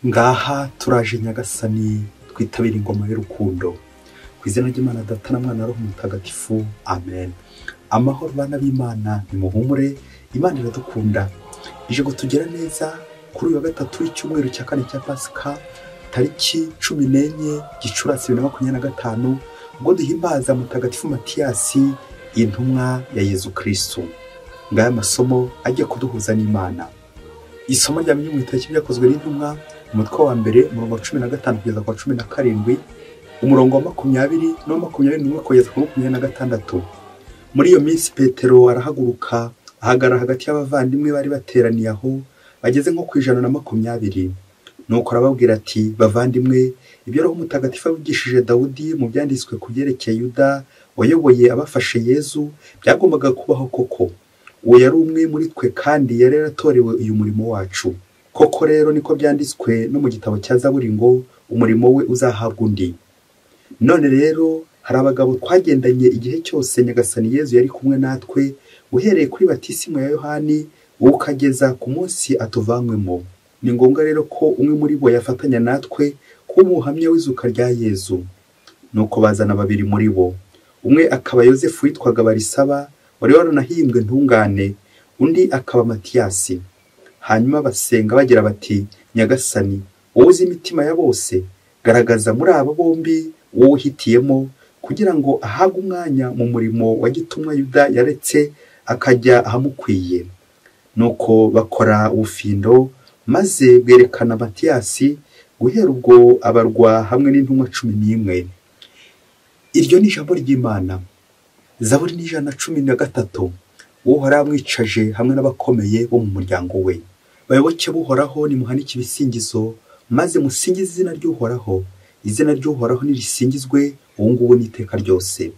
Ngaha turaje Nyagasani twitabira ingoma y'urukundo. Ku izina ry'Imana Data na Mwana Roho Mutagatifu, amen. Amahoro bana b'Imana, nimuhumure, Imana iradukunda. Ije kutugera neza kuri uyu wa gatatu w'icyumweru cya kane cya Pasika, tariki 14 Gicurasi 2025, ubwo duhimbaza Mutagatifu Matiyasi, intumwa ya Yezu Kristu. Ngaya amasomo agiye kuduhuza n'Imana. Isomo rya mbere mu gitabo cy'Ibyakozwe n'Intumwa, umutwe wa mbere, umurongo wa 15 kugeza ku wa 17, umurongo wa 20 no 21 kugeza ku 26. Muri iyo minsi Petero arahaguruka ahagarara hagati y'abavandimwe bari bateraniye aho bageze nko ku 120. Nuko arababwira ati: bavandimwe, ibyo Roho Mutagatifu yavugishije Dawudi mu byanditswe ku byerekeye Yuda wayoboye abafashe Yezu byagombaga kubaho koko. Uwo yari umwe muri twe kandi yari yaratorewe uyu murimo wacu. Koko rero niko byanditswe no mu gitabo cya Zaburi ngo umurimo we uzahabwa undi. None rero hari abagabo twagendanye igihe cyose Nyagasani Yezu yari kumwe natwe, uhereye kuri batisimu ya Yohani ukageza ku munsi atuvanywemo. Ni ngombwa rero ko umwe muri bo yafatanya natwe kuba umuhamya w'izuka rya Yezu. Nuko bazana babiri muri bo, umwe akaba Yozefu witwaga Barisaba wari waranahimbwe ntungane, undi akaba Matiyasi. Hanyuma basenga bagira bati: Nyagasani, wowe uzi imitima ya bose, garagaza muri aba bombi wowe uhitiyemo, kugira ngo ahabwe umwanya mu murimo wa gitumwa Yuda yaretse akajya ahamukwiye. Nuko bakora ubufindo maze bwerekana Matiyasi, guhera ubwo abarwa hamwe n'intumwa 11. Iryo ni ijambo ry'Imana. Zaburi ni 113. Uhoraho amwicaje hamwe n'abakomeye bo mu muryango we. Bayoboke b'Uhoraho, nimuhanike ibisingizo maze musingize izina ry'Uhoraho. Izina ry'Uhoraho nirisingizwe ubu ngubu n'iteka ryose.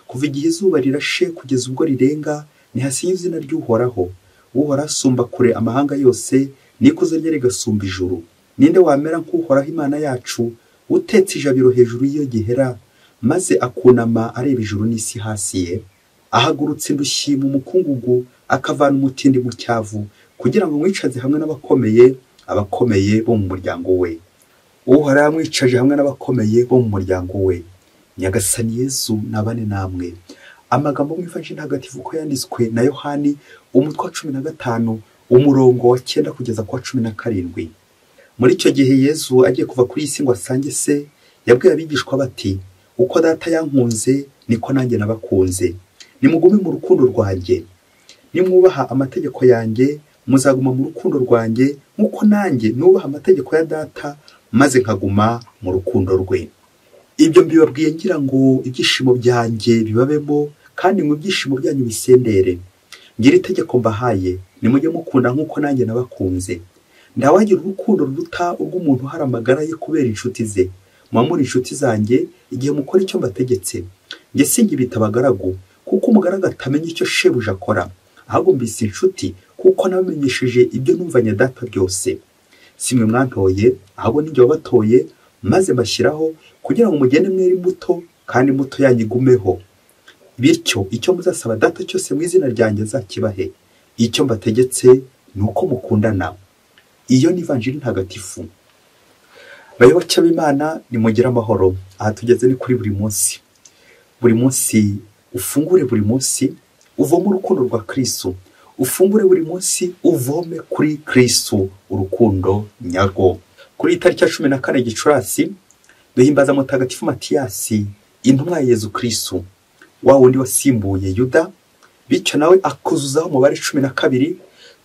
Kuva igihe izuba rirashe kugeza ubwo rirenga, nihasingizwe izina ry'Uhoraho. Uhoraho asumba kure amahanga yose, n'ikuzo rye rigasumba ijuru. Ninde wamera nk'Uhoraho Imana yacu, utetse ijabiro hejuru y'iyo gihera, maze akunama areba ijuru n'isi hasi ye? Ahagurutse indushyi mu mukungugu, akavana umutindi mu cyavu, kugira ngo mwicaze hamwe n'abakomeye, abakomeye bo mu muryango we. Uhoraho amwicaje hamwe n'abakomeye bo mu muryango we. Nyagasani Yezu nabane namwe. Amagambo mu Ivanjiri Ntagatifu uko yanditswe na Yohani, umutwe wa 15, umurongo wa 9 kugeza ku wa 17. Muri icyo gihe Yezu agiye kuva kuri iyi si ngo asange se, yabwiye abigishwa bati: uko Data yankunze niko nanjye nabakunze. Nimugume mu rukundo rwanjye. Nimwubaha amategeko yanjye muzaguma mu rukundo rwanjye, nk'uko nanjye nubaha amategeko ya Data maze nkaguma mu rukundo rwe. Ibyo mbibabwiye ngira ngo ibyishimo byanjye bibabemo, kandi ngo ibyishimo byanyu bisendere. Ngira itegeko mbahaye, nimujye mukunda nk'uko nanjye nabakunze. Ntawagira urukundo ruruta urw'umuntu uhara amagara ye kubera inshuti ze. Muba muri inshuti zanjye igihe mukora icyo mbategetse. Njye sinkibita abagaragu, kuko umugaragu atamenya icyo shebuja akora, ahubwo mbise inshuti kuko nabamenyesheje ibyo numvanye Data byose. Si mwe mwantoye, ahubwo ni jye wabatoye, maze mbashyiraho kugira ngo mugende mwere imbuto, kandi imbuto yanyu igumeho. Bityo icyo muzasaba Data cyose mu izina ryanjye azakibahe. Icyo mbategetse ni uko mukundana. Iyo ni Ivanjiri Ntagatifu. Bayoboke b'Imana, nimugire amahoro. Aha tugeze ni kuri buri munsi. Buri munsi ufungure, buri munsi uvome urukundo rwa Kristu. Ufungure buri munsi uvome kuri Kristu urukundo nyarwo. Kuri itariki ya 14 Gicurasi duhimbaza Mutagatifu Matiyasi, intumwa ya Yezu Kristu, wa wundi wasimbuye Yuda, bityo nawe akuzuzaho umubare 12.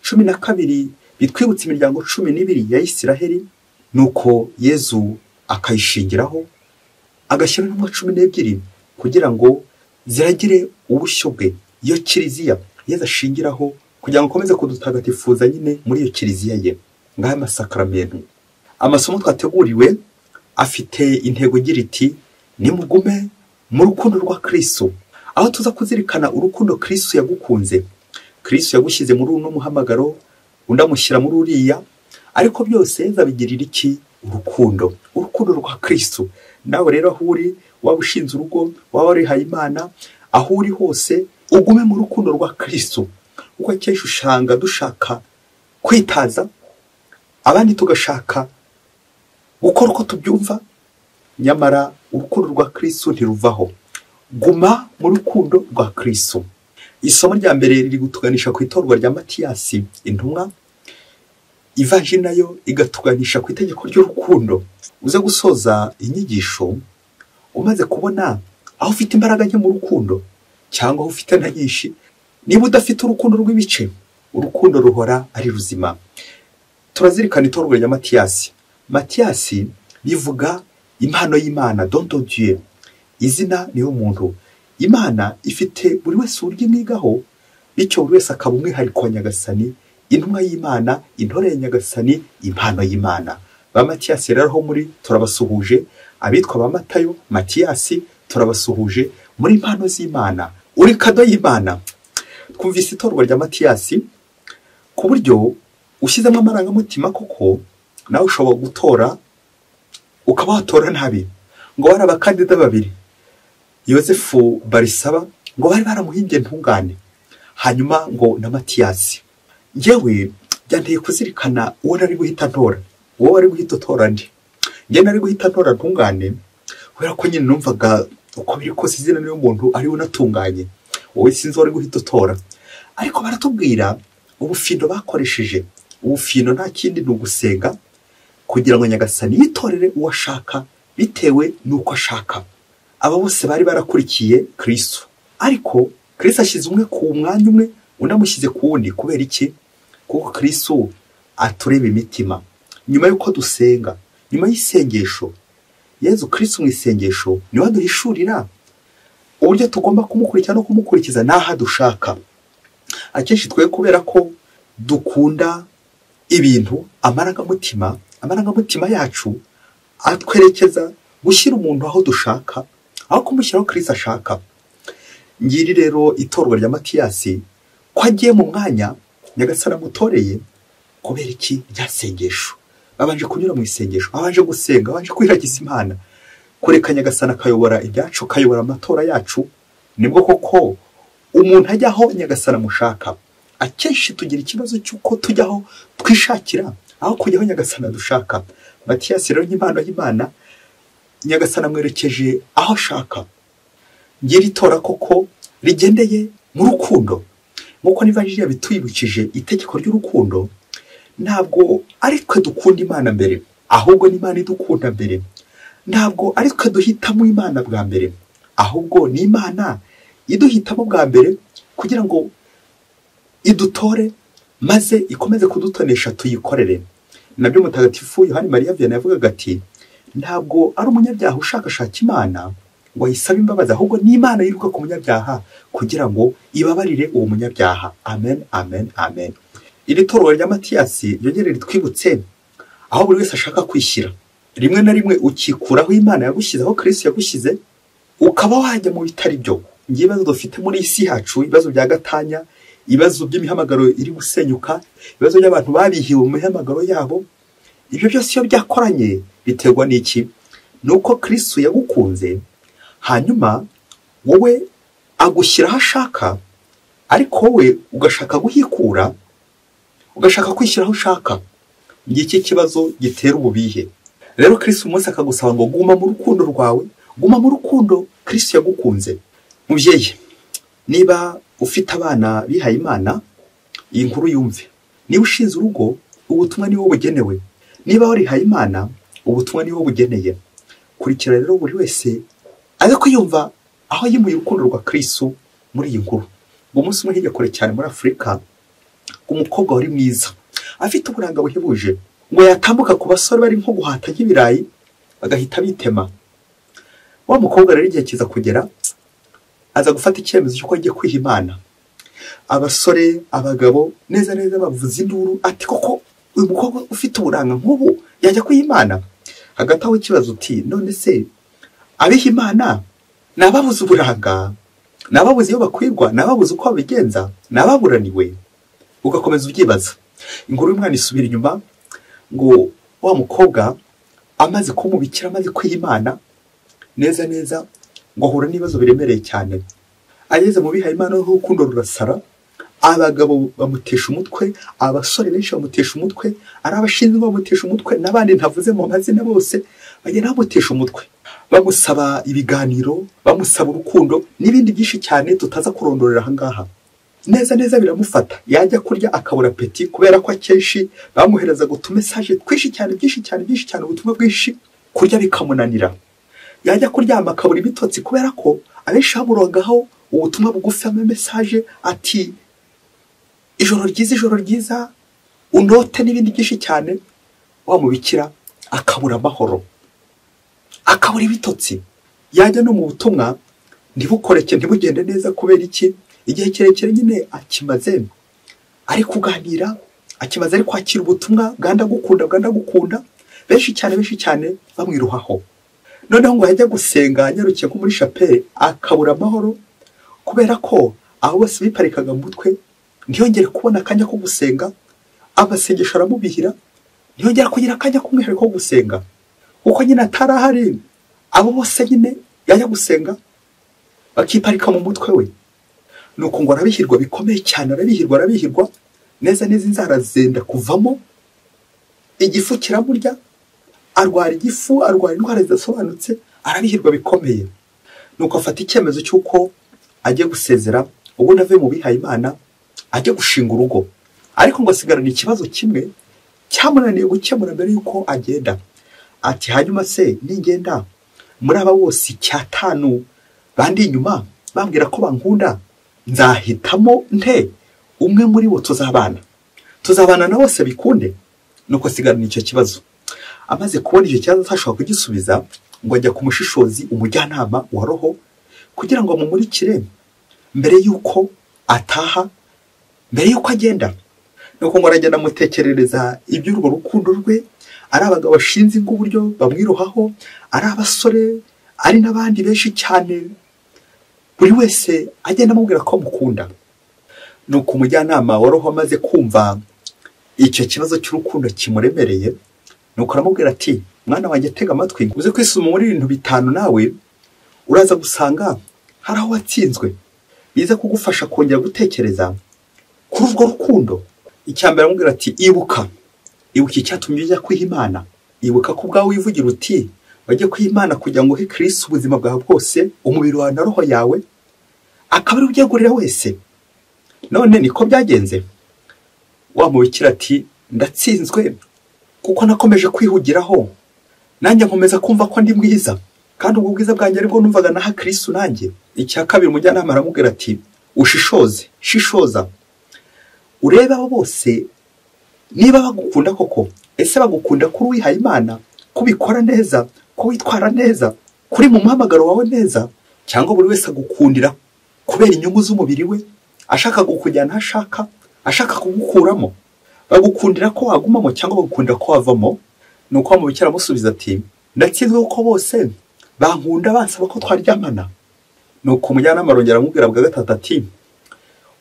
12 bitwibutsa imiryango 12 ya Isiraheli. Nuko Yezu akayishingiraho agashyira intumwa 12 kugira ngo ziragire ubushyo bwe. Iyo kiliziya Yezu ashingiraho kugira ngo akomeze kudutagatifuza nyine muri iyo kiliziya ye. Ngaha amasakramentu. Amasomo twateguriwe afite intego igira iti: nimugume mu rukundo rwa Kristu. Aho tuza kuzirikana urukundo Kristu yagukunze. Kristu yagushyize muri uno muhamagaro, undi amushyira muri uriya, ariko byose Yezu abigirira iki? Urukundo. Urukundo rwa Kristu. Nawe rero aho uri, waba ushinze urugo, waba warihaye Imana, aho uri hose ugume mu rukundo rwa Kristu. Kuko akenshi usanga dushaka kwitaza, abandi tugashaka gukora uko tubyumva, nyamara urukundo rwa Kristo ntiruvaho. Guma mu rukundo rwa Kristo. Isomo rya mbere riri gutuganisha ku itorwa rya Matiyasi intumwa, ivanjiri nayo igatuganisha ku itegeko ry'urukundo. Uze gusoza inyigisho umaze kubona aho ufite imbaraga nke mu rukundo cyangwa aho ufite na nyinshi. Niba udafite urukundo rw'ibice, urukundo ruhora ari ruzima. Turazirikana itorwa rya Matiyasi. Matiyasi bivuga impano y'Imana, don de Dieu. Izina niyo muntu. Imana ifite buri wese uburyo imwigaho, bityo buri wese akaba umwihariko wa Nyagasani, intumwa y'Imana, intore ya Nyagasani, impano y'Imana. Ba Matiyasi rero aho muri turabasuhuje, abitwa ba Matayo, Matiyasi turabasuhuje muri impano z'Imana, uri kado y'Imana. Twumvise itorwa rya Matiyasi ku buryo ushyizemo amarangamutima koko nawe ushobora gutora ukaba watora nabi. Ngo bari abakandida babiri, Yosefu Barisaba ngo bari baramuhimbye ntungane, hanyuma ngo na Matiyasi. Njyewe byanteye kuzirikana uwo nari guhita ntora, uwo wari guhita utora ndi. Njye nari guhita ntora ntungane kubera ko nyine numvaga uko biri kose izina niyo muntu ariwe unatunganye, wowe sinzi wari guhita utora. Ariko baratubwira ubufindo bakoresheje. Ubufindo nta kindi ni ugusenga kugira ngo Nyagasani yitorere uwo ashaka bitewe n'uko ashaka. Aba bose bari barakurikiye Kristo, ariko Kristo ashyize umwe ku mwanya umwe, undi amushyize ku wundi. Kubera iki? Kuko Kristo atureba imitima. Nyuma y'uko dusenga, nyuma y'isengesho, Yezu Kristo mu isengesho niwe aduhishurira uburyo tugomba kumukurikira no kumukurikiza n'aho dushaka. Akenshi twe kubera ko dukunda ibintu, amarangamutima yacu atwerekeza gushyira umuntu aho dushaka, aho kumushyiraho Kristo ashaka. Ngiri rero itorwa rya Matiyasi ko agiye mu mwanya Nyagasani amutoreye kubera iki? Rya sengesho. Babanje kunyura mu isengesho, babanje gusenga, babanje kwiragiza Imana, kureka Nyagasani akayobora ibyacu, akayobora amatora yacu. Nibwo koko umuntu ajyaho Nyagasani amushaka. Akenshi tugira ikibazo cy'uko tujyaho twishakira aho kujyaho Nyagasani adushaka. Matiyasi rero nk'impano y'Imana, Nyagasani amwerekeje aho ashaka. Ngira itora koko rigendeye mu rukundo. Nk'uko n'ivanjiri yabitwibukije, itegeko ry'urukundo ntabwo ari twe dukunda Imana mbere, ahubwo ni Imana idukunda mbere. Ntabwo ari twe duhitamo Imana bwa mbere, ahubwo ni Imana iduhitamo bwa mbere kugira ngo idutore maze ikomeze kudutonesha tuyikorere. Nabyo Mutagatifu Yohani Mariya Vianney yavugaga ati ntabwo ari umunyabyaha ushakashaka Imana ngo ayisabe imbabazi, ahubwo ni Imana yiruka ku munyabyaha kugira ngo ibabarire uwo munyabyaha. Amen, amen, amen. Iri torwa rya Matiyasi ryongere ritwibutse aho buri wese ashaka kwishyira. Rimwe na rimwe ukikuraho Imana yagushyize, aho Kristo yagushyize, ukaba wajya mu bitari byo. Ibibazo dufite muri isi yacu, ibibazo bya gatanya, ibibazo by'imihamagaro iri gusenyuka, ibibazo by'abantu babihiwe mu mihamagaro yabo, ibyo byose iyo byakoranye biterwa n'iki? Nuko Kristo yagukunze, hanyuma wowe agushyira aho ashaka, ariko wowe ugashaka guhikura, ugashaka kwishyira aho ushaka. Ngiki kibazo gitera ububihe. Rero Kristo umunsi akagusaba ngo guma mu rukundo rwawe, guma mu rukundo Kristo yagukunze. Mubyeyi, niba ufite abana bihaye Imana, iyi nkuru yumve. Niba ushinze urugo, ubutumwa ni wowe bugenewe. Niba warihaye Imana, ubutumwa ni wowe bugeneye. Kurikira rero buri wese aze kwiyumva aho yimuye urukundo rwa Kristo muri iyi nkuru. Umunsi umwe hirya kure cyane muri Afurika, umukobwa wari mwiza afite uburanga buhebuje, ngo yatambuka ku basore bari nko guhata nk'ibirayi bagahita bitema. Wa mukobwa rero igihe kiza kugera aza gufata icyemezo cy'uko agiye kwiha Imana. Abasore, abagabo neza neza bavuza induru ati koko uyu mukobwa ufite uburanga nk'ubu yajya kwiha Imana? Hagati aho ikibazo uti none se abiha Imana nababuze uburanga, nababuze iyo bakwirwa, nababuze uko babigenza, nababuraniwe? Ugakomeza ubyibaza. Inkuru y'umwana isubira inyuma ngo wa mukobwa amaze kumubikira, amaze kwiha Imana neza neza, ngo ahura n'ibibazo biremereye cyane. Ageze mu bihaye Imana urukundo rurasara, Abagabo bamutesha umutwe, abasore benshi bamutesha umutwe, ari abashinzwe bamutesha umutwe, n'abandi ntavuze mu mazina bose bagenda bamutesha umutwe, bamusaba ibiganiro, bamusaba urukundo n'ibindi byinshi cyane tutaza kurondorera aha ngaha. Neza neza biramufata, yajya kurya akabura peti kubera ko akenshi bamuherezaga utumesaje twinshi cyane byinshi cyane byinshi cyane, ubutumwa bwinshi, kurya bikamunanira. Yajya kuryama akabura ibitotsi kubera ko abenshi bamurongaho ubutumwa bugufi, ama message ati ijoro ryiza, ijoro ryiza, unote n'ibindi byinshi cyane. Wa mubikira akabura amahoro, akabura ibitotsi, yajya no mu butumwa ntibukoreke, ntibugende neza. Kubera iki? Igihe kirekire nyine akimaze ari kuganira, akimaze ari kwakira ubutumwa bwa ndagukunda, bwa ndagukunda, benshi cyane benshi cyane bamwiruhaho. Noneho ngo yajya gusenga anyarukiye nko muri chapelle akabura amahoro kubera ko aho bose biparikaga mu mutwe, ntiyongere kubona akanya ko gusenga, amasengesho aramubihira, ntiyongera kugira akanya k'umwihariko wo gusenga kuko nyine atarahari. Abo bose nyine yajya gusenga bakiparika mu mutwe we. Nuko ngo arabihirwa bikomeye cyane, arabihirwa, arabihirwa neza neza, inzara zenda kuvamo, igifu kiramurya, arwara igifu, arwara indwara zidasobanutse, arabihirwa bikomeye. Nuko afata icyemezo cy'uko agiye gusezera, ubundi avuye mu bihaye Imana ajye gushinga urugo. Ariko ngo asigarana ikibazo kimwe cyamunaniye gukemura mbere y'uko agenda. Ati hanyuma se ningenda muri aba bose 5 bandi inyuma bambwira ko bankunda, nzahitamo nte umwe muri bo tuzabana? Tuzabana na bose bikunde? Nuko asigarana icyo kibazo. Amaze kubona icyo kibazo atashobora kugisubiza, ngo ajya ku mushishozi, umujyanama wa roho, kugira ngo amumurikire mbere y'uko ataha, mbere y'uko agenda. Nuko ngo aragenda amutekerereza iby'urwo rukundo rwe, ari abagabo bashinze ingo uburyo bamwirohaho, ari abasore, ari n'abandi benshi cyane, buri wese agenda amubwira ko amukunda. Nuko umujyanama wa roho amaze kumva icyo kibazo cy'urukundo kimuremereye, nuko aramubwira ati mwana wanjye tega amatwi, uze kwisuzuma muri ibintu 5, nawe uraza gusanga hari aho watsinzwe, biza kugufasha kongera gutekereza kuri urwo rukundo. Icya mbere aramubwira ati ibuka, ibuka icyatumye ujya kwiha Imana, ibuka ko ubwawe wivugira uti wajya kwiha Imana kugira ngo uhe Kristo ubuzima bwawe bwose, umubiri wawe na roho yawe, akaba ari ubyegurira wese. None niko byagenze. Wa mubikira ati ndatsinzwe kuko nakomeje kwihugiraho, nanjye nkomeza kumva ko ndi mwiza, kandi ubwo bwiza bwanjye aribwo numvaga naha Kristo nanjye. Icya kabiri umujyanama aramubwira ati ushishoze, shishoza, urebe abo bose niba bagukunda koko. Ese bagukunda kuri uwihaye Imana, kubikora neza, ko witwara neza, kuri mu muhamagaro wawe neza, cyangwa buri wese agukundira kubera inyungu z'umubiri we, ashaka kukujyana aho ashaka, ashaka kugukuramo? Bagukundira ko wagumamo cyangwa bagukundira ko wavamo? Nuko wa mubikira amusubiza ati ndatsinzwe kuko bose bankunda bansaba ko twaryamana. Nuko umujyanama arongera aramubwira bwa gatatu ati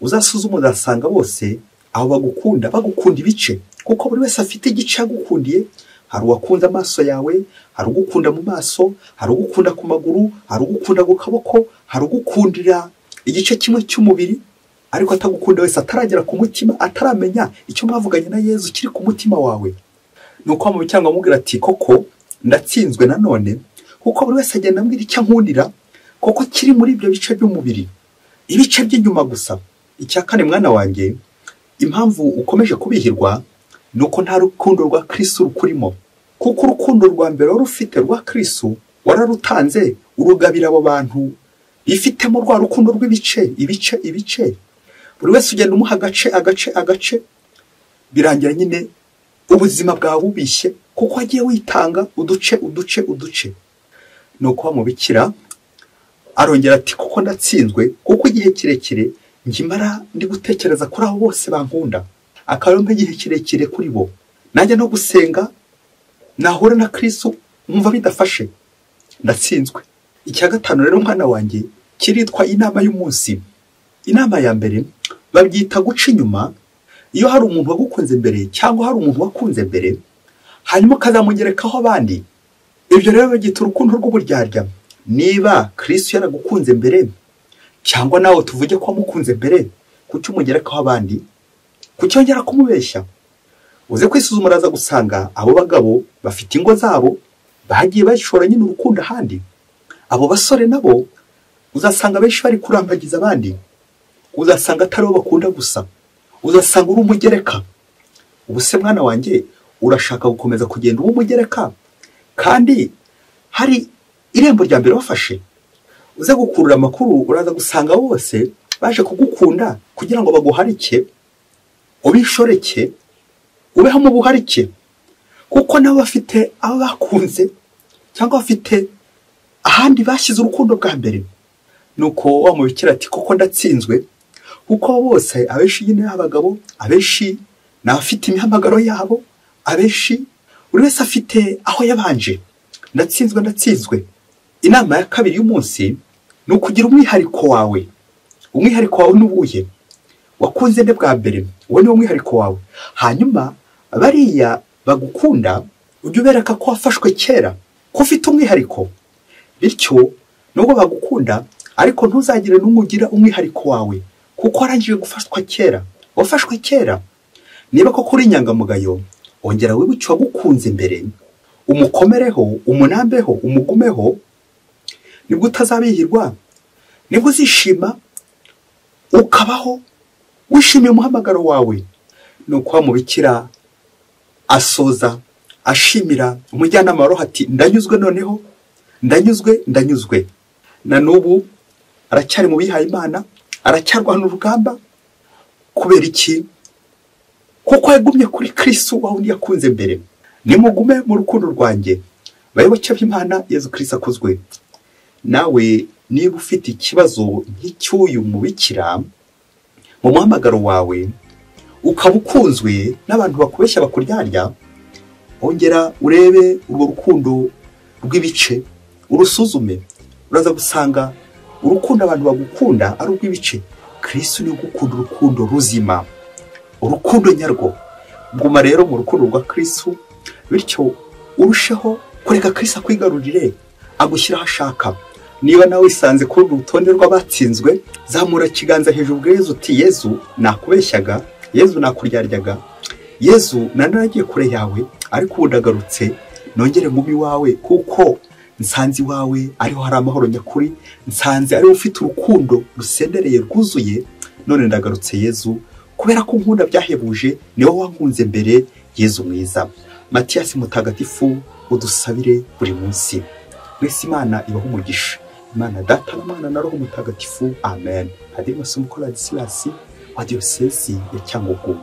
uzasuzuma uzasanga bose aho bagukunda bagukunda ibice, kuko buri wese afite igice yagukundiye. Hari uwakunze amaso yawe, hari ugukunda mu maso, hari ugukunda ku maguru, hari ugukunda ku kaboko, hari ugukundira igice kimwe cy'umubiri, ariko atagukunda wese ataragera ku mutima, ataramenya icyo mwavuganye na Yezu kiri ku mutima wawe. Nuko mu cyangwa amubwira ati koko ndatsinzwe nanone, kuko buri wese agenda ambwira icyo ankundira, koko kiri muri ibyo bice by'umubiri, ibice by'inyuma gusa. Icya kane mwana wanjye, impamvu ukomeje kubihirwa nuko nta rukundo rwa Kristo rukurimo, kuko urukundo rwa mbere wari ufite rwa Kristo wararutanze urugabira abo bantu bifitemo rwa rukundo rw'ibice, ibice, ibice. Buri wese ugenda umuha agace, agace, agace, birangira nyine ubuzima bwawe bubishye, kuko wagiye witanga uduce, uduce, uduce. Nuko wa mubikira arongera ati kuko ndatsinzwe, kuko igihe kirekire nkimara ndi gutekereza kuri abo bose bankunda, akaba igihe kirekire kuri bo, nanjye no gusenga nahura na Kristo nkumva bidafashe, ndatsinzwe. Icya gatanu rero mwana wanjye kiritwa inama y'umunsi. Inama ya mbere babyita guca inyuma. Iyo hari umuntu wagukunze mbere cyangwa hari umuntu wakunze mbere, hanyuma ukazamugerekaho abandi, ibyo rero babyita urukundo rw'uburyarya. Niba Kristo yaragukunze mbere, cyangwa nawe tuvuge ko wamukunze mbere, Kuki umugerekaho abandi? Kuki wongera kumubeshya? Uze kwisuzuma, uraza gusanga abo bagabo bafite ingo zabo, bagiye bashora nyine urukundo ahandi. Abo basore nabo uzasanga benshi bari kurambagiza abandi, uzasanga atari bo bakunda gusa, uzasanga uri umugereka. Ubu se mwana wanjye urashaka gukomeza kugenda uba umugereka kandi hari irembo rya mbere wafashe? Uze gukurura amakuru, uraza gusanga bose baje kugukunda kugira ngo baguharike, ubishoreke, ubeho mu buharike, kuko nabo bafite abo bakunze cyangwa bafite ahandi bashyize urukundo bwa mbere. Nuko wa mubikira ati koko ndatsinzwe, kuko bose abenshi nyine abagabo, abenshi ni abafite imihamagaro yabo, abenshi buri wese afite aho yabanje. Ndatsinzwe, ndatsinzwe. Inama ya kabiri y'umunsi ni ukugira umwihariko wawe. Umwihariko wawe ni uwuhe? Wakunze nde bwa mbere? Uwo ni wo mwihariko wawe. Hanyuma bariya bagukunda ujye ubereka ko wafashwe kera, ko ufite umwihariko. Bityo nubwo bagukunda ariko ntuzagire n'umwe ugira umwihariko wawe, kuko warangije gufashwa kera, wafashwe kera. Niba koko uri inyangamugayo, ongera wibuke uwagukunze mbere, umukomereho, umunambeho, umugumeho, nibwo utazabihirwa, nibwo uzishima, ukabaho wishimiye umuhamagaro wawe. Nuko wa mubikira asoza ashimira umujyanama wa roho ati ndanyuzwe noneho, ndanyuzwe, ndanyuzwe. Na n'ubu aracyari mu bihaye Imana, aracyarwana urugamba. Kubera iki? Kuko yagumye kuri Kristo wa wundi yakunze mbere. Nimugume mu rukundo rwanjye, bayoboke b'Imana, Yezu Kristo akuzwe. Nawe niba ufite ikibazo nk'icy'uyu mubikira mu muhamagaro wawe, ukaba ukunzwe n'abantu bakubeshya bakuryarya, ongera urebe urwo rukundo rw'ibice, urusuzume. Uraza gusanga urukundo abantu bagukunda ari urw'ibice. Kristo ni ugukunda urukundo ruzima, urukundo nyarwo. Guma rero mu rukundo rwa Kristo, bityo urusheho kureka Kristo akwigarurire, agushyira aho ashaka. Niba nawe wisanze kuri uru rutonde rw'abatsinzwe, zamura ikiganza hejuru bwa Yezu uti Yezu nakubeshyaga, Yezu nakuryaryaga, Yezu naragiye kure yawe, ariko ubu ndagarutse, nongere ngume iwawe, kuko nsanze iwawe ariho hari amahoro nyakuri, nsanze ariho ufite urukundo rusendereye rwuzuye, none ndagarutse Yezu, kubera ko nkunda byahebuje, ni wowe wankunze mbere, Yezu mwiza. Matiyasi mutagatifu, udusabire buri munsi. Mwese Imana ibahe umugisha. Imana Data na Mwana na Roho Mutagatifu. Amen. Padiri Masumbuko Ladislas wa Diyosezi ya Cyangugu.